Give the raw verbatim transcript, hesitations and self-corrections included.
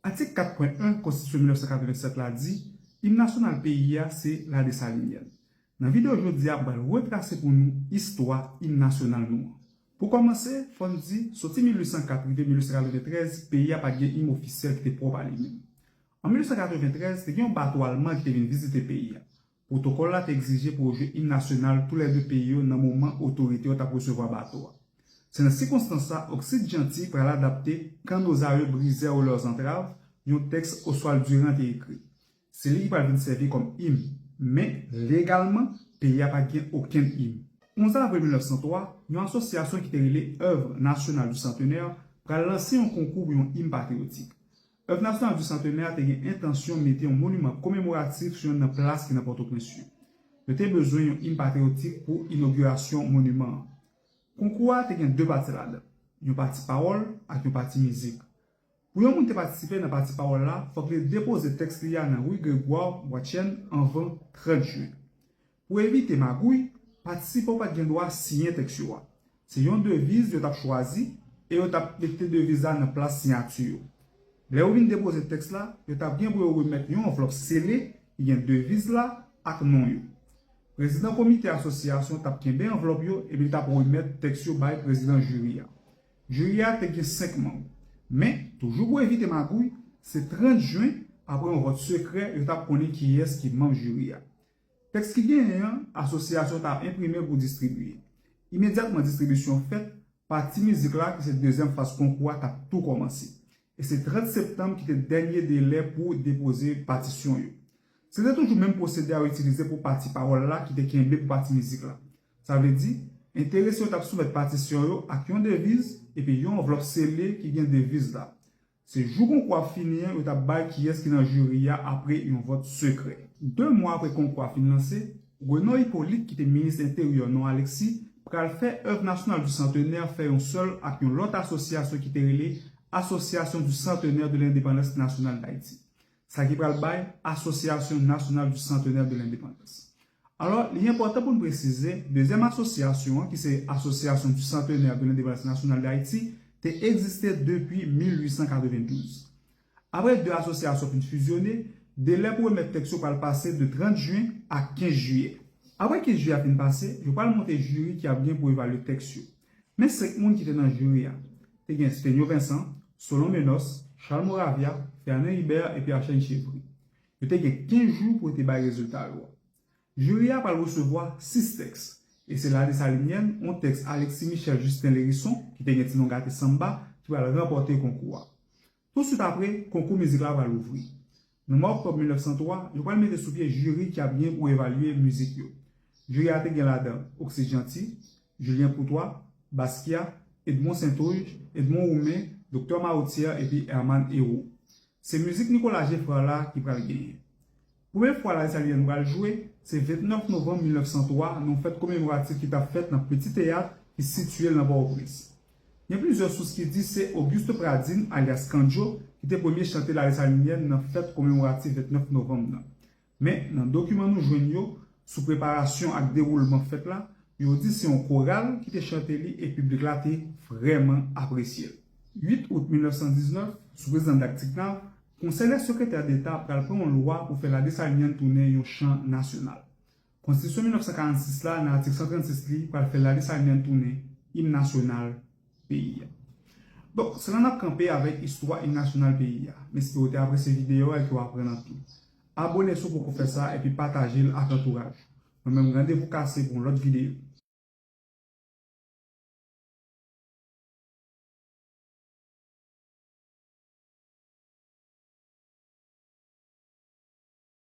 Atik kat pwen en Konstitisyon mil nèf san katrevennsèt la di, Im nasyonal peyi a se La Dessalinienne. Nan videyo jodi a, m pral retrase pou nou istwa im nasyonal nou an. Pou kòmanse, fò n di, soti mil uit san kat rive mil uit san katreventrèz, peyi a pa t gen im ofisyèl ki te pwòp a li menm. An mil uit san katreventrèz, te gen yon bato alman ki te vin vizite peyi a. Pwotokòl la te egzije pou yo jwe im nasyonal toulède peyi yo nan moman otorite yo t ap resevwa bato a. Se nan sikonstans sa, Oksid Janti pral adapte Quand nos aïeux brisèrent leurs entraves, yon tèks Oswald Durand te ekri. Se li ki pral vin sèvi kòm im. Men, legalman, peyi a pa t gen okenn im. Onz avril mil nèf san twa, yon asosyasyon ki te rele Œuvre Nationale du Centenaire pral lanse yon konkou pou yon im patriyotik. Œuvre Nationale du Centenaire te gen entansyon mete yon moniman komemoratif sou yonn nan plas ki nan Pòtoprens yo. Yo te bezwen yon im patriyotik pou inogirasyon moniman an. Konkou a te gen de pati ladan, yon pati pawòl ak yon pati mizik. Pou yon moun te patisipe nan pati pawòl la, fòk li depoze tèks li a nan ri Grégoire Boichen anvan trant jen. Pou evite magouy, patisipan yo pa t gen dwa siyen tèks yo a. Se yon deviz yo t ap chwazi e yo t ap mete deviz la nan plas siyati yo. Lè yo vin depoze tèks la, yo t ap gen pou yo remèt yon anvlòp sele ki gen deviz la ak non yo. Prezidan komite asosyasyon t ap kenbe anvlòp yo epi l t ap remèt tèks yo bay prezidan jiri a. Jiri a te gen senk manm. Men, toujou pou evite magouy, se trant jen, apre yon vòt sekrè, yo t ap konnen kiyès ki manm jiri a. Tèks ki genyen an, asosyasyon t ap enprime pou distribiye. Imedyatman distribisyon fèt, pati mizik la, ki se dezyèm faz konkou a, t ap tou kòmanse. E se trant septanm ki te dènye delè pou depoze patisyon yo. Se te toujou menm pwosedi a yo itilize pou pati pawòl la ki te kenbe pou pati mizik la. Sa vle di, enterese yo t ap soumèt patisyon yo ak yon deviz epi yon anvlòp sele ki gen deviz la. Se jou konkou a fini an yo t ap bay kiyès ki nan jiri a apre yon vòt sekrè. De mwa apre konkou a fin lanse, Renan Hyppolite, ki te minis enteryè non Alexis, pral fè Œuvre Nationale du Centenaire fè yon sèl ak yon lòt asosyasyon ki te rele Association du Centenaire de l'Indépendance Nationale d'Haïti. Sa ki pral bay Association Nationale du Centenaire de l'Indépendance. Alò, li enpòtan pou n presize, dezyèm asosyasyon an, ki se Association du Centenaire de l'Indépendance Nationale d'Haïti, te egziste depi mil uit san katrevendouz. Apre de asosyasyon fin fizyone, delè pou remèt tèks yo pral pase de trant jen a kenz jiyè. Apre kenz jiyè a fin pase, yo pral monte jiri ki ap gen pou evalye tèks yo. Men senk moun ki te nan jiri a. Te gen Stenio Vincent, Solon Menos, Charles Moravia, Fernand Hibert epi Archène Chevry. Yo te gen kenz jou pou yo te bay rezilta yo a. Jiri a pral resevwa sis tèks, e se La Dessalinienne, yon tèks Alexis Michel Justin Lhérisson, ki te gen ti non gate Sanba, ki pral ranpòte konkou a. Tousuit apre, konkou mizik la pral ouvri. Nan mwa oktòb mil nèf san twa, yo pral mete sou pye jiri ki ap gen pou evalye mizik yo. Jiri a te gen ladan Oksid Janti, Julien Courtois, Basquiat, Edmond Saintoge, Edmond Roumen, Doktè Marotier epi Herman Hérault. Se mizik Nicolas Geffrard la ki pral genyen. Premye fwa La Dessalinienne pral jwe, se vennèf novanm mil nèf san twa, nan yon fèt komemoratif ki t ap fèt nan Piti Teyat ki sitiye nan Pòtoprens. Gen plizyè sous ki di se Auguste Pradine, alyas Kandjo, ki te premye chante La Dessalinienne nan fèt komemoratif vennèf novanm nan. Men, nan dokiman nou jwenn yo, sou preparasyon ak dewoulman fèt la, yo di se yon koral ki te chante li e piblik la te vrèman apresye l. Uit out mil nèf san diznèf, sou prezidan Dag Tignav, Konsèy dè Sekretè Deta pral pran yon lwa pou fè La Dessalinienne tounen yon chan nasyonal. Konstitisyon mil nèf san karannsis la, nan atik san trannsis li, pral fè La Dessalinienne tounen im nasyonal peyi a. Donk, se la n ap kanpe avèk istwa im nasyonal peyi a. M espere w te apresye videyo a e ke w aprann anpil. Abone si w poko fè sa epi pataje l ak antouraj ou. Mwen menm, randevou kase pou yon lòt videyo.